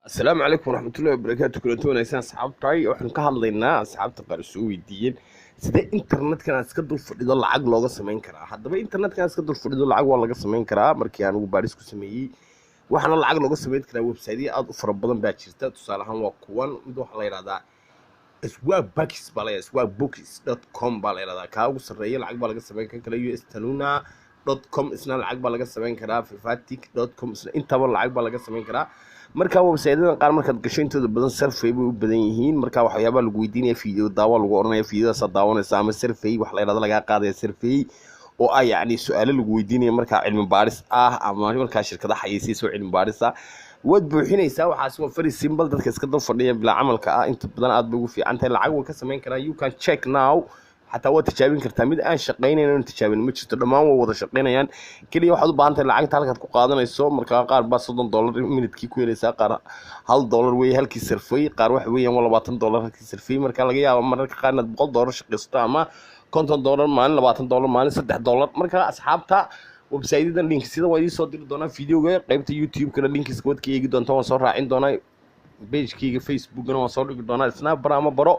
Asalaamu calaykum waraxmatullahi wabarakaatu. Kulanti wanaagsan, asxaabtaay. Waxaan ka hadlaynaa, asxaabta qaar soo weydiiyeen, sidee internetkan aad iska dul fadhido lacag looga samayn karaa. Haddaba, internetkan aad iska dul fadhido lacag waa laga samayn karaa. Markii aan ugu baadhis ku sameeyey, waxaana lacag looga samayn karaa websiteyo aada u fara badan baa jirta. Tusaale ahaan, waa kuwan. Mid waxaa la yidhahdaa Swagbucks baa la yidhahdaa, swagbucks.com baa la yidhahdaa. Kaa ugu sarreeya lacag baa laga samayn. Kan kale ustanuna.com, isna lacag baa laga samayn karaa. Fifatic.com, isna intaba lacag baa laga samayn karaa. Marka websiteyadan qaar markaad gasho, intooda badan survey bay u badan yihiin. Marka waxyaabaa lagu weydiinaya, video daawa lagu oranaya, videodaasaa daawanaysa, ama survey wax la yidhahdo lagaa qaadaya, survey oo ah yacni su-aalo lagu weydiinaya, markaa cilmi baadhis ah ama markaa shirkada xayeysiisa oo cilmi baadhis ah waad buuxinaysaa. Waxaas waa very simple. Dadka iska dul fadhiya bilaa camalka ah inta badan aad bay ugu fiican tahay, lacag way ka samayn karaan. You can check now, xataa waad tijaabin kartaa. Mid aan shaqaynayn oon tijaabin ma jirto, dhammaan way wada shaqaynayaan. Keliya waxaad u baahan tahay lacagta halkaad ku qaadanayso. Markaa qaar baa $30 minidkii ku helaysaa, qaar $1 weeye halkii survey, qaar waxa weeyaan waa $20 halkii survey. Marka laga yaabo mararka qaar inaad $100 shaqaysato ama $50 maalin, $20 maalin, $3. Marka asxaabta, websiteyadan linksida waa idiin soo diri doonaa videoga. Qaybta YouTube-kana linkiska waad ka eegi doontaa, waan soo raacin doonaa. Pagekayga Facebookana waan soo dhigi doonaa, isna bara ama baro.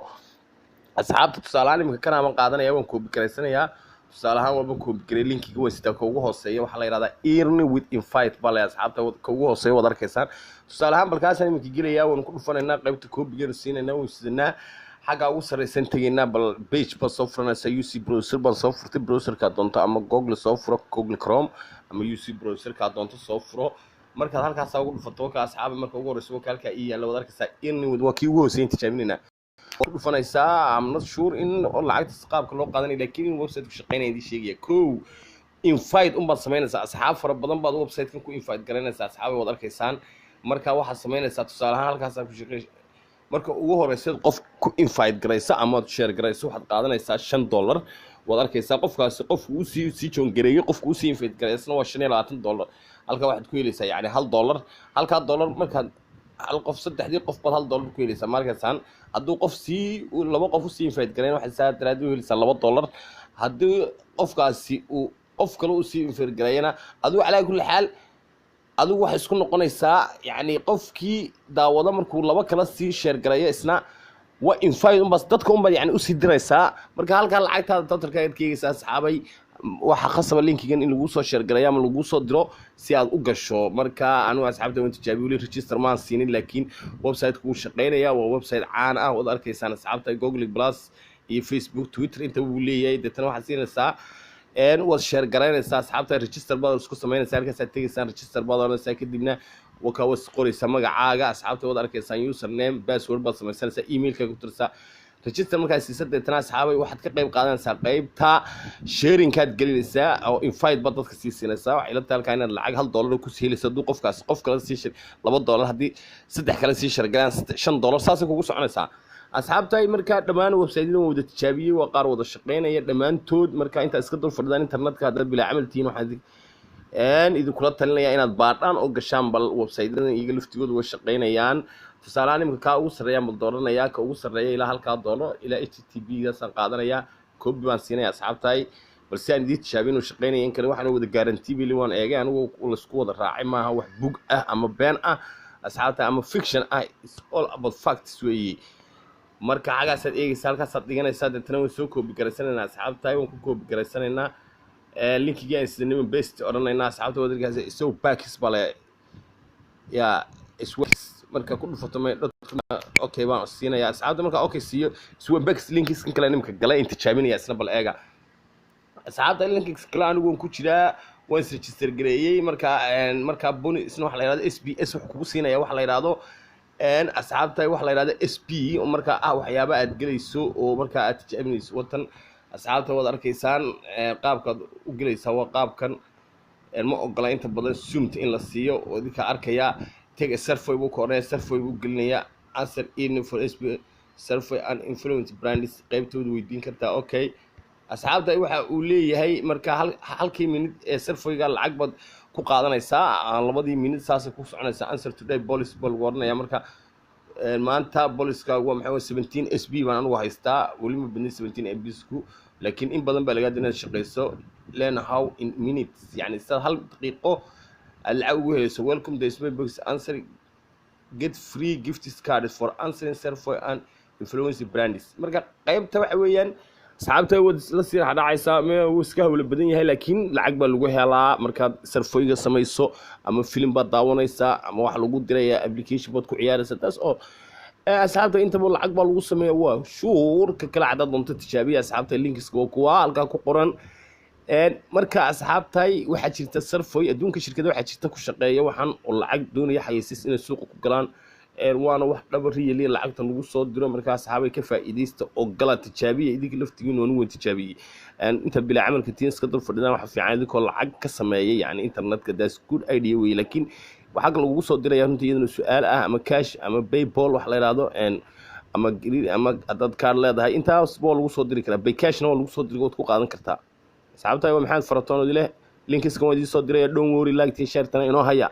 Asxaabta, tusaale ahaan imika kan aban qaadanaya, waan copy garaysanayaa. Tusaale ahaan, waaban copy garay linkiga, waa sitaa. Ka ugu hooseeya waxaa la yidhahdaa "Earn with invite" baa la. Asxaabta, ka ugu hooseeya waad arkaysaan. Tusaale ahaan, balkaasaan iminka gelayaa, waanu ku dhufanaynaa, qaybta copygeenu siinaynaa, waynu sidanaa, xaggaa ugu sarraysan tegaynaa. Bal page baan soo furanaysaa. UC Browser baan soo furtay, browserkaa doonto ama Google soo furo, Google Chrome ama UC Browserkaa doonto soo furo. Markaad halkaasaa ugu dhufato, waka asxaaba, marka ugu horreysa waka halkaa ii yaalla, waad arkaysaa. Earn with waa kii ugu hooseeyan, tijaabinaynaa, ku dhufanaysaa. I'm not sure in lacagtaas qaabka loo qaadanay, laakiin in website ku shaqeynaya idin sheegaya. Kow, invite unbaad samaynaysaa. Asxaab fara badan baad website-kan ku invite garaynaysaa, asxaabay, waad arkaysaan. Marka waxaad samaynaysaa, tusaale ahaan, halkaasaan ku shaqey. Marka ugu horeysa qof ku invite garaysa ama share garaysa, waxaad qaadanaysaa $5, waad arkaysaa. Qofkaasi qofku usii sii join gareeyey, qofku usii invite garaysana waa $25. Halkaa waxaad ku helaysaa yacni $1. Halkaa dollar markaad hal qof, saddexdii qof baad $1 ku helaysaa. Markaasaan hadduu qof sii laba qof usii invite garayn, waxaad saa daraadii u helaysaa $2. Haddii qofkaasi uu qof kale usii invite gareeyana, adigu calaa kulli xaal adigu waxay isku noqonaysaa yacni qofkii daawado markuu laba kala sii share gareeyo, isna waa invite unbaas, dadka unbaad yani usii diraysaa. Marka halkaa lacagtaada totalka aad ka eegaysaa. Asxaabay, waxaa khasaba linkigan in lagu soo share gareeyo ama lagu soo diro si aad u gasho. Marka anigu, asxaabta, waan tijaabiye, weli register maan siinin, laakiin website-ku wuu shaqeynaya. Waa website caan ah, waad arkaysaan, asxaabta. Google Plus iyo Facebook, Twitter inta wuu leeyahay. Deetana waxaad siinaysaa, waad share garaynaysaa. Asxaabta, register baad isku samaynaysaa, halkaasaad tegaysaan, register baad oranaysaa, kadibna wakaa waad qoraysaa magacaaga. Asxaabta, waad arkaysaan, username, password baad samaysanaysaa, emailka ku tirsaa, register markaad siisa. Deetana, asxaabay, waxaad ka qayb qaadanaysaa qaybta sharingkaad gelinaysaa oo invite baad dadka sii siinaysaa. Waxay la tahay halkaa inaad lacag $1 kusii helaysa hadduu qofkaas qof kale sii share, $2, haddii saddex kale sii share galaan, $5, saasay kugu soconaysaa, asxaabtay. Marka dhammaan website-yadan waan wada tijaabiyey, waa qaar wada shaqeynaya dhammaantood. Marka intaad iska dul fadhidaan internetka, haddaad bilaa camal tihiin, waxaan idinkula talinaya inaad baadhaan oo gashaan bal website-yadan, iyaga laftigoodu way shaqeynayaan. Tusaalehaan, imika kaa ugu sarreeyaan bal dooranayaa, ka ugu sarreeya ilaa halkaa doono, ilaa HTTP gaasaan qaadanayaa, copy baan siinaya, asxaabtahay, balse aan idiin tijaabin inuu shaqeynaya in kale. Waxaan wada guarantee bili waan eegay anigu, laysku wada raacay, maaha wax bug ah ama been ah, asxaabta, ama fiction ah. It's all about facts weeye. Marka xagaasaad eegaysaa, halkaasaad dhiganaysaa, deetana waan soo copy garaysanaynaa, asxaabtahay, waan ku copy garaysanaynaa linkigii aan sidanay, paste odhanaynaa. Asxaabta, wadarkaas Swagbucks bale yaa Swag. Marka ku dhufato may dot, okay baan siinaya, asxaabta. Marka okay siiyo Swagbucks, linkiskan kale nimka galay in tijaabinaya isna, bal eega, asxaabta. Linkis kale anigu waan ku jiraa, waan is register gareeyey. Marka boni isna waxa la yidhahdo SPS wax kugu siinaya, waxa la yidhahdo, asxaabta, waxa la yidhahdo SP, oo markaa ah waxyaaba aad gelayso oo markaa aad tijaabinayso watan. Asxaabta, waad arkaysaan qaabkaad u gelaysaa waa qaabkan. Ma ogola inta badan zoomta in la siiyo oo idinka arkaya. Take a survey buu ka odhanaya, survey buu gelinaya, answer in for SP survey and influence brands, qaybtooda weydiin kartaa. Okay, asxaabta, waxa uu leeyahay marka halkii minute ee surveyga lacag baad ku qaadanaysaa, labadii minute saasay ku soconaysaa. Answer today bonus baa lagu odhanaya. Marka maanta bonuska waa maxay? 17 SP baan anigu haystaa. Weli ma badnin 17 SP ku, laakiin in badan baa lagaa inaad shaqayso. Learn how in minutes, yani sidaad hal daqiiqo aad lacag ugu helayso. Welcome the Swagbucks, answer Get free gift cards for answering survey and influence brands. Marka qaybta waxa weeyaan, asxaabta, waad la sii dhacaysaa. Wuu iska hawlo badan yahay, laakiin lacag baa lagu helaa markaad surveyga samayso, ama film baad daawanaysaa, ama waxa lagu dirayaa application baad ku ciyaaraysaa. Taas oo asxaabta intaba lacag baa lagu sameeya. Waa shuurka kale cadaad doonto tijaabiya. Asxaabta, linkiska waa kuwa halkaa ku qoran. Marka asxaabtay, waxaa jirta survey adduunka, shirkada waxaa jirta ku shaqeeya waxaan oo lacag doonaya xayeysiis inay suuqa ku galaan. Waana wax dhaba, really, lacagta lagu soo diro. Marka asxaabay, ka faa'iidaysta oo gala, tijaabiya idinka laftigiin. Waan weyn tijaabiyey. Inta bilaa camalka tiin iska dul fadhidaan, waxa fiican idinkoo lacag ka sameeya yani internetka. That's good idea wey. Laakiin waxaa lagugu soo diraya runtii iyadana su-aal ah, ama cash ama PayPal wax la yidhaahdo, ama ama haddaad kaar leedahay, intaas waa lagu soo diri karaa. Paycashna waa lagu soo diri, waad ku qaadan kartaa. Asxaabtahay, waa Maxamed Faratoon leh. Linkiska waan idiin soo diraya. Don't worry, like shartana inoo haya.